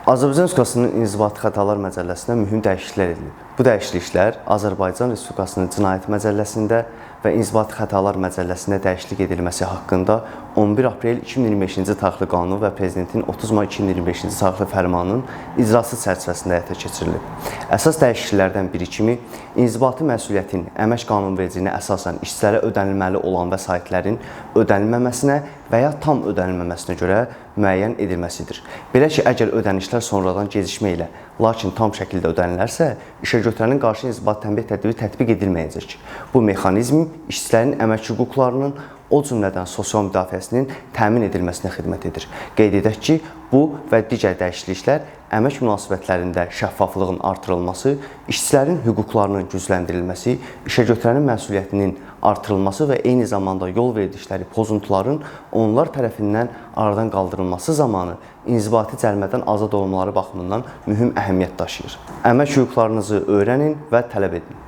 Azərbaycan Respublikasının İnzibati Xətalar Məcəlləsinə mühüm dəyişikliklər edilib. Bu dəyişikliklər Azərbaycan Respublikasının Cinayət Məcəlləsində və İnzibati Xətalar Məcəlləsində dəyişiklik edilməsi haqqında 11 aprel 2025-ci tarixli qanunu və Prezidentin 30 may 2025-ci tarixli fərmanının icrası çərçivəsində həyata keçirilib. Əsas dəyişikliklərdən biri kimi inzibati məsuliyyətin əmək qanunvericiliyinə əsasən işçilərə ödənilməli olan vəsaitlərin ödənilməməsinə və ya tam ödənilməməsinə görə müəyyən edilməsidir. Belə ki, əgər ödənişlər sonradan gecikmə ilə, lakin tam şəkildə ödənilərsə, işəgötürənin qarşı inzibati tənbeh tədbiri tətbiq edilməyəcək. Bu mexanizm işçilərin əmək hüquqlarının, o cümlədən sosial müdafiəsinin təmin edilməsinə xidmət edir. Qeyd edək ki, bu və digər dəyişikliklər əmək münasibətlərində şəffaflığın artırılması, işçilərin hüquqlarının gücləndirilməsi, işəgötürənin məsuliyyətinin artırılması və eyni zamanda yol verdikləri pozuntuların onlar tərəfindən aradan qaldırılması zamanı inzibati cərimədən azad olmaları baxımından mühüm əhəmiyyət daşıyır. Əmək hüquqlarınızı öyrənin və tələb edin.